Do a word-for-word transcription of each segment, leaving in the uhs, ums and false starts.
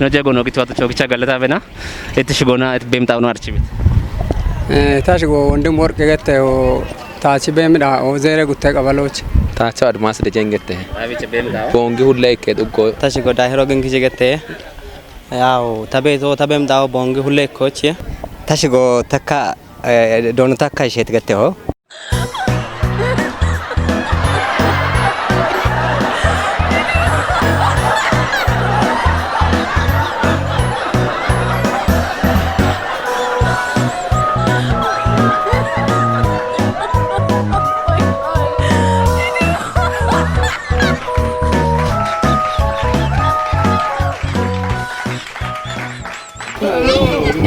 Noja gono gitu ato chokicha galata bena. Eti shigona et bem tauno archibit. Eh, ta shigo wondim worqe gette o tachi bem da o zere gutte qabaloch. Tacho admas de jengette. Abiche bem da. Bongi hulle ikke duggo. Ta shigo da hero gen kije gette. Yaw, ta beto ta bem da o bongi hulle koche. Ta shigo takka, eh, dono takka ishet gette ho.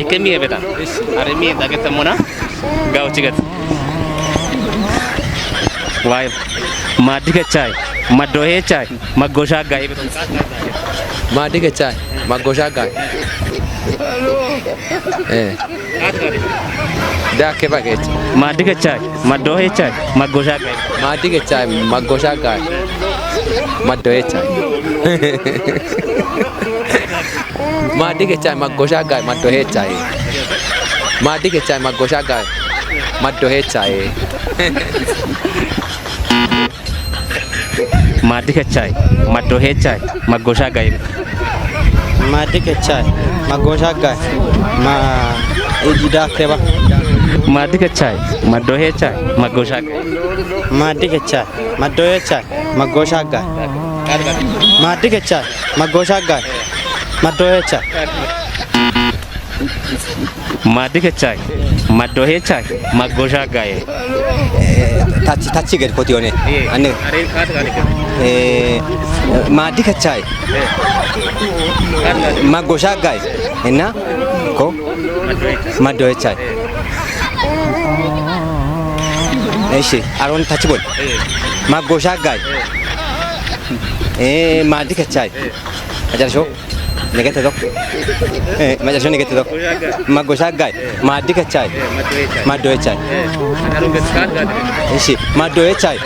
Ikke miye beta. Are miye dagete mona. Gauchi get. Wai. Madike chai. Madohe chai. Magosha gai beton. Madike chai. Magosha gai. Eh. Dake bagech. Madike chai. Madohe chai. Magosha gai. Madike chai. Magosha gai. Madohe chai. Maaddi kechay maggosha gay maddo heechay. Maaddi kechay maggosha gay maddo heechay. Maaddi kechay maddo heechay maggosha gay. Maaddi kechay maggosha gay ma ijida keba. Maaddi kechay maddo heechay maggosha gay. Maaddi kechay maddo heechay maggosha gay. Maaddi kechay maggosha gay. Maddo heechay. Maaddi kechay maddo heechay maggosha gay. Eh, tachi tachi ged koti one. Eh, ane. Are kat gade. Eh, maaddi kechay. Eh. Maggosha gay. Enna ko maddo heechay. Maddo heechay. Eh. Eshi aron tachi bol. Eh. Maggosha gay. Eh. Eh, maaddi kechay. Eh. Ajar sho. Negete dok. Eh, majar sho negete dok. Maggosha gay. Maaddi kechay. Maddo heechay. Eshi, maddo heechay.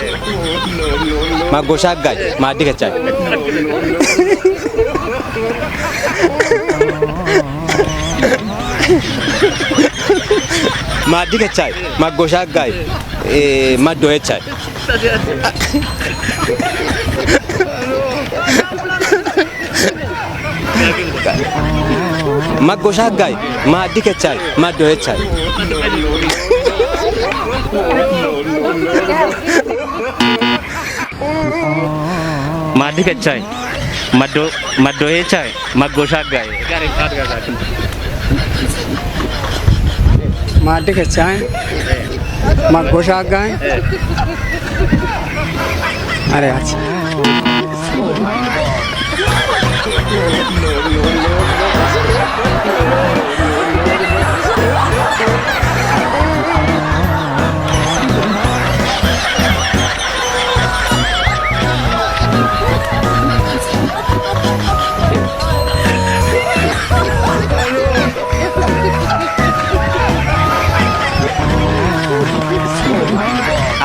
Maggosha gay. Maaddi kechay. Maaddi kechay. Maggosha gay. Eh, maddo heechay. Maggosha gay, maaddi kechay, maddo heechay. Maaddi kechay, maddo, maddo heechay, maggosha gay. Maaddi kechay, maggosha gay. Are achi.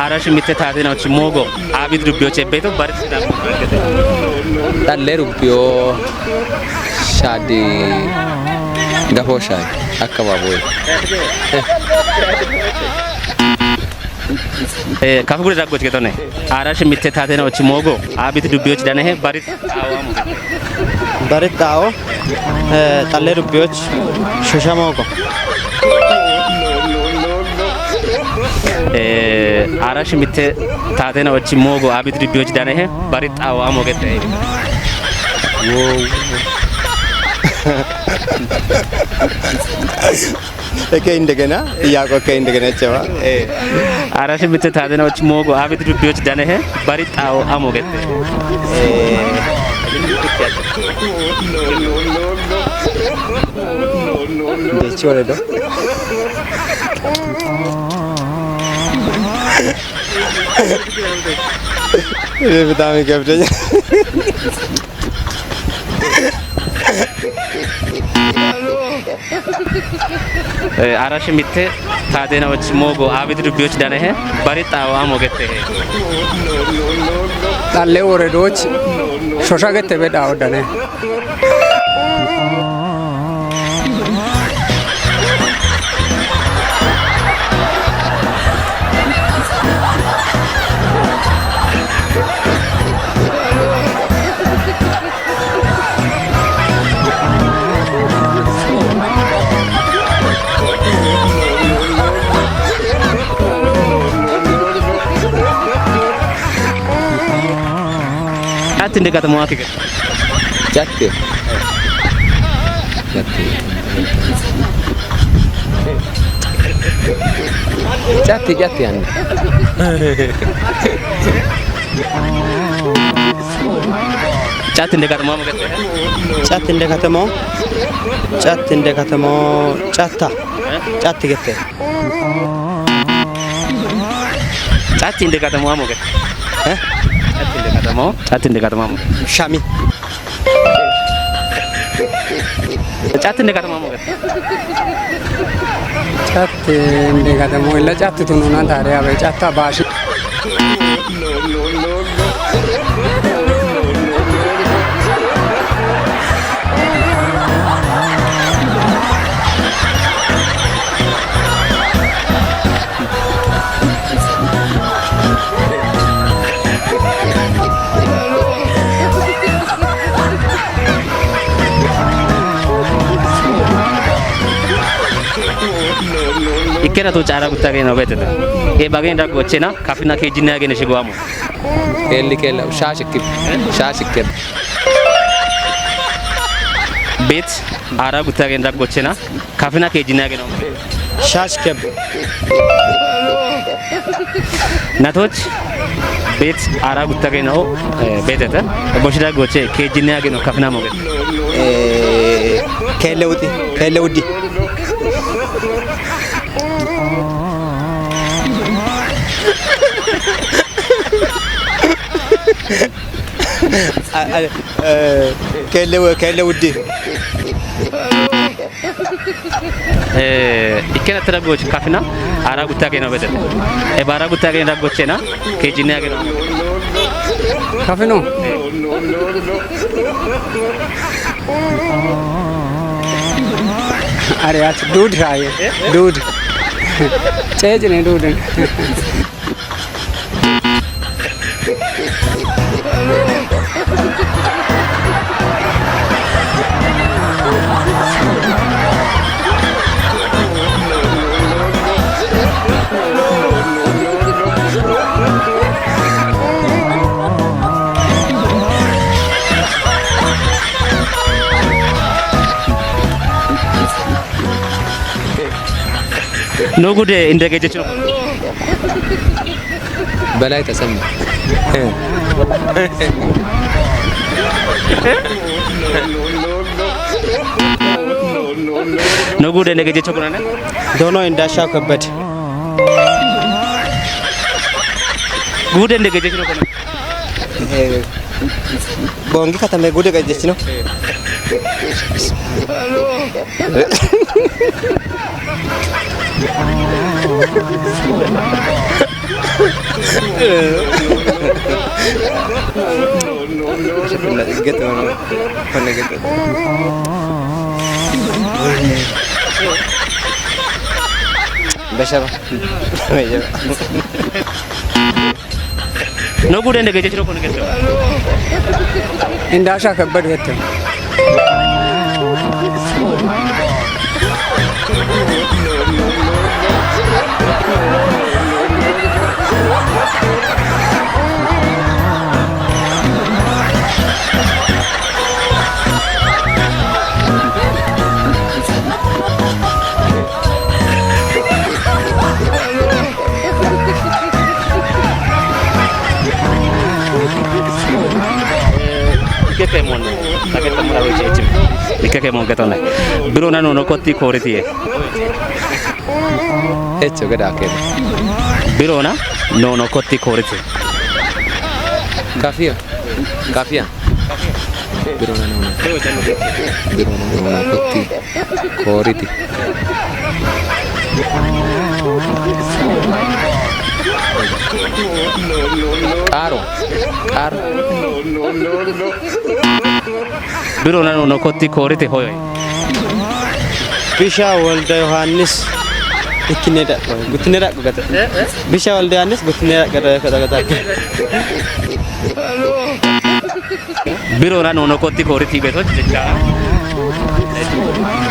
Ara shimitte taatenoch moogo abit dubbiyoch ebbeeto barit sidamo. Dhalle dubbiyo shaadi gafo shaay akka baaboo. Eh, kafu gure daggoch getone. Ara shimitte taatenoch moogo abit dubbiyoch danehe barit Bari xaa'o, eh, xallee dubbiyoch shosha moogo. Eh, ara shimitte taatenoch moogo abit dubbiyoch danehe bari xaa'o amo gette. Wow. Eke indegena, ጥያቄ eke indegena cewa. Eh. Ara shimitte taatenoch moogo abit dubbiyoch danehe bari xaa'o amo gette. Eh. Jechi wole do. Eh, በጣም ይከብደኛል። Eh, ara shimitte taatenoch moogo abit dubbiyoch danehe bari xaa'o amo gette. Xallee woredoch shosha gette be xaa'o dane. Catti inde katamahu akki gede. Catti. Catti. Catti, catti hanni. Catti inde katamahu gede. Catti inde katamahu. Catti inde katamahu. Catta. Eh? Catti gede. Catti inde katamahu amo gede. Eh? Catti inde katamahu. Catti inde katamahu amo. Shami. Catti inde katamahu amo gede. Catti inde katamahu illa catti tununa tare abe catta bashi. Ikkena tu cara gutta ke no betete. E bagen da gochena, kafina ke jinne agene shigo amo. Kelli kella, shashikke. Shashikke. Bet, ara gutta ke da gochena. Kafina ke jinne agene. Shash keb. Natoch bet ara gutta ke no, eh, betete. Boshida goche ke jinne agene kafina moge. Eh, kelle uti, kelle uddi. A, a, eh, kelle, kelle uddi. Eh, ikkena tira goch kafina, ara gutta ke no betete. E bara gutta ke da gochena, ke jinne agene. Kafino. Are at dud raye. Dud. Chejne dud. No gude indege jechino. Belay Tasamma. No gude indege jecho kunane? Dono Indasha Kabbad. Gude indege jecho kunane? Eh, Bongi katame gude ga jechino. Gitu, mana gitu. Besar. Besar. No gude indege jechino kono gete. Indasha Kabbad gete. Ikkeke mon, ta ke tamura weche echim. Ikkeke mon ketone. Biro na no no kotti koriti e. Echo geda ke. Biro na no no kotti koriti. Kafia. Kafia. Biro na no no. Biro na no no kotti. Kooriti. Xaaro. Xaaro. Biro nanu no kotti kooriti hoyoy. Bisha Wolde Yohaannis. Ikkine dhaqqo. Guttine dhaqqo gata. Bisha Wolde Yohaannis guttine dhaqqo gata gata. Biro na no no kotti kooriti beto jecha.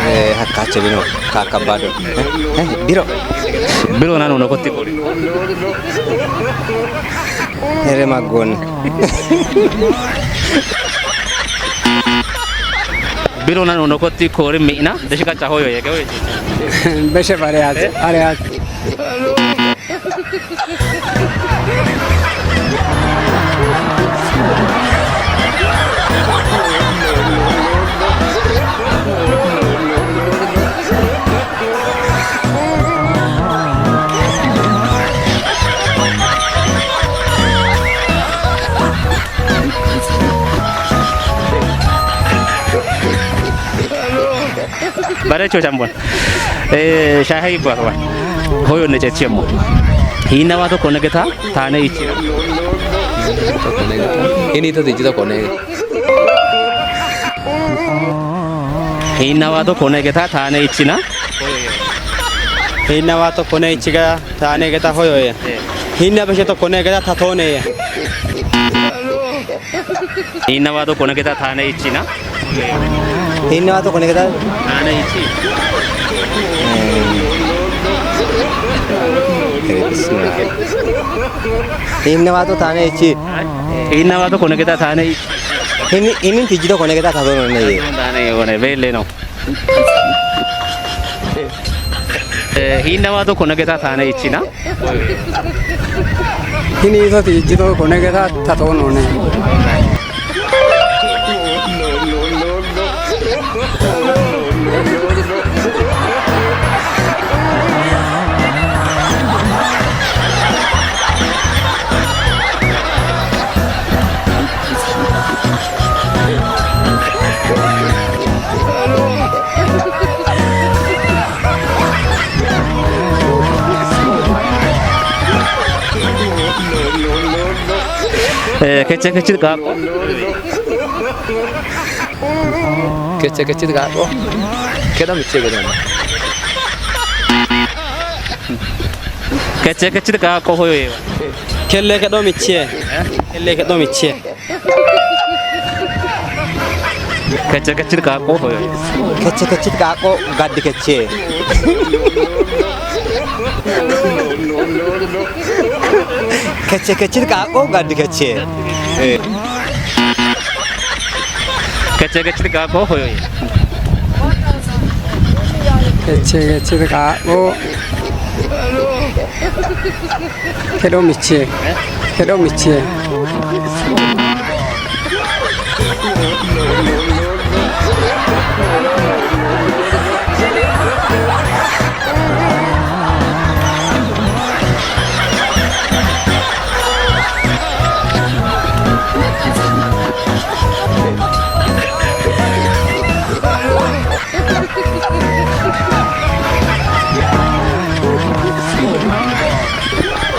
Eh, hakkacho bino, ka kabbado. Eh, eh, biro. Bilona no no kotti kori. Ere maggon. Bilona no no kotti kori mina. Deshi kacha hoyo ye ke hoyo. Beshe bare at. Eh? Are at. Barecho chambon. Eh, shahe ibwa. Hoyo ne chechemo. Hinna wato kone geta tane ichina. Ini to dijito kone. Hinna wato kone geta tane ichina. Hinna wato kone ichiga tane geta hoyo ye. Hinna beshe to kone geta tatone ye. Hinna wato kone geta tane ichina. Hinna wato kone geta tane ichi. Hinna wato tane ichi. Hinna wato kone geta tane ichi. Hini, hini tijito kone geta tatone ye. Tane ye kone bele no. Eh, hinna wato kone geta tane ichina. Hini iso tijito kone geta tatone. Eh, keche keche kako. Keche keche kako. Kedo miche kedo. Keche keche kako hoyo ye. Kelle kedo miche. Eh? Kelle kedo miche. Keche keche kako hoyo. Keche keche kako gaddi keche. Keche keche kako gaddi keche. Eh. Keche keche kako hoyo. Keche keche kako. Kedo miche. Kedo miche.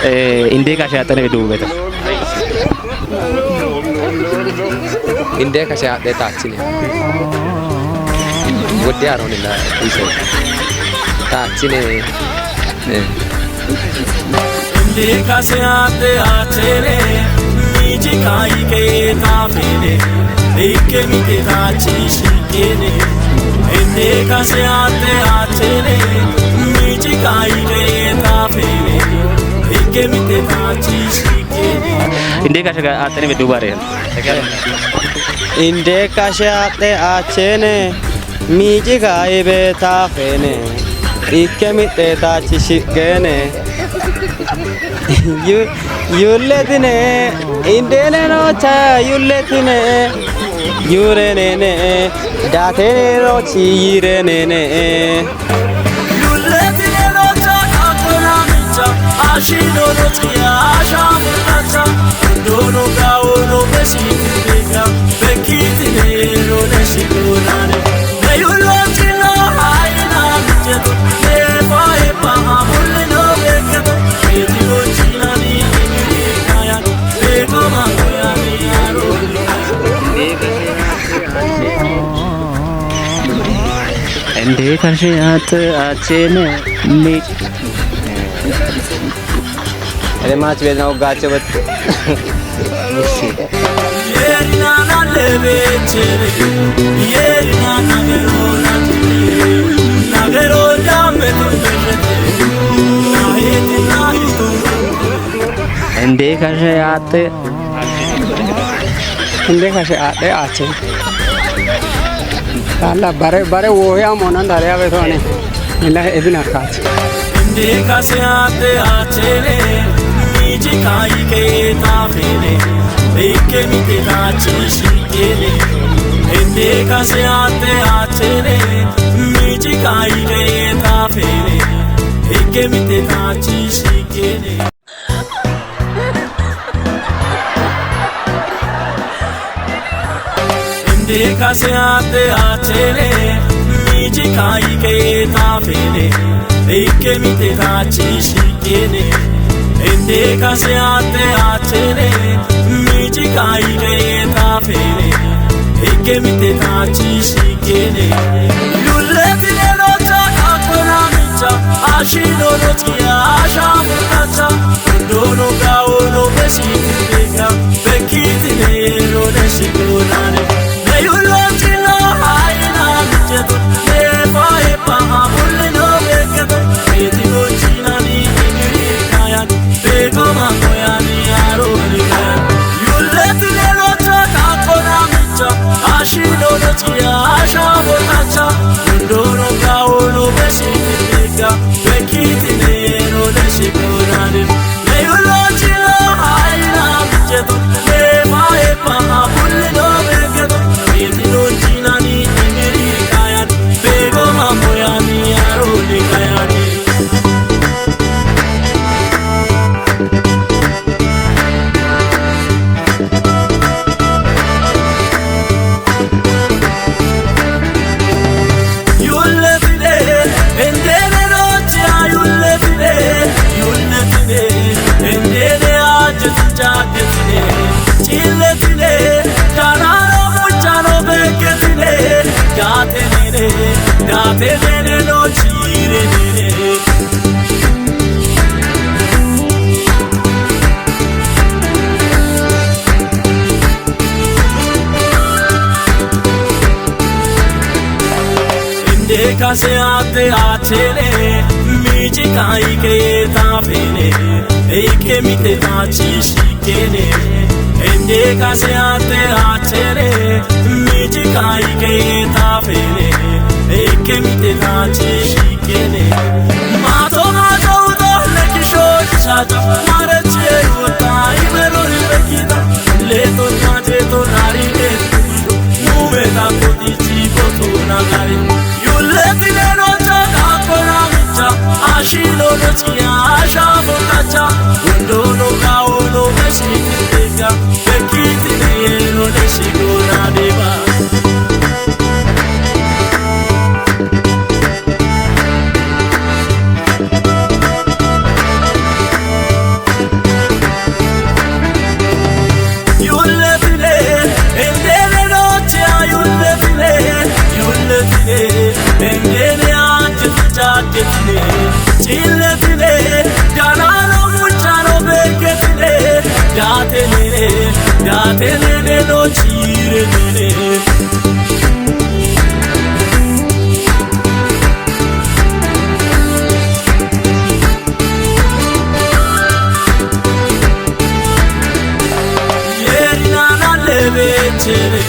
Eh, inde kashe axxene duubeta. Inde kashe axxe taachine. Wodde Aaroonilla ise. Taachine. Eh. Inde kashe axxe taachine. Miici kayi ke taafene. Ikke mitte taachi shiqqene. Inde kashe axxe taachine. Miici kayi ke taafene. Ikke mitte taachi shiqqene. Inde kashe axxene be duubare. Inde kashe axxe taachine, miici kayi be taafene, ikke mitte taachi shiqqene. Yu-, yulletine, indene nocha yulletine, yurenene, datene nochi yirenene. Inde kashe axxe taachine miici. Ere maach beezina woggaachcho bet. Inde kashe aadhe, inde kashe aadhe aache. Talla bare, bare woya mona dare ave to ane. Ila ebin arkaat. Inde kashe aadhe aache ne, miji kai ke ta fene. Ikke mite ta chi shi kene. Inde kashe aadhe aache ne, miji kai ke ta fene. Ikke mite ta chi shi kene. Inde kashe aadhe aache ne, miji kai ke ta fene. Ikke mite ta chi shi kene. Inde kashe aadhe aache ne, miji kai ke ta fene. Ikke mite ta chi shi kene. Yuleti ne lo cha ka kona micha, ashi no lo chia, asha mutacha. Dono gaono beshitibeka, bekitine ero deshikonane. Neyulotilo haina micheto, nefa epa abulino beketo, betigo chinani inirikayan, begoma koyani arolikayan. Yuleti lelo chaka kona micha, ashino no chia, asha botacha, dono gaono beshitibeka, bekitine ero deshikonane. Yulletine, endene noche, yulletine, yulletine, endene ache chaketine, chilletine, kanano muchano beketine, gatenene, gatenene no chirene. Inde kashe aadhe aache ne, miji kai ke ta fene, ikke mite ta chi shi kene. Inde kashe aadhe aache ne, miji kai ke ta fene, ikke mite ta chi shi kene. Mato mato udo le kisho shaja, mare che uta, imero ibekita, le to na je to nari ke. Nube ta koti chi boto na gari. Yuleti le no ta ka kona micha, ashi lo no chia, asha botacha. Undo no kao no meshi teka, bekiti ne no deshi kona deba. Yulletine, endene noche, yulletine, yulletine, endene ache chaketine, chilletine, ganano muchano beketine, datenene, datenene no chirene. Yeri nana lebe chere,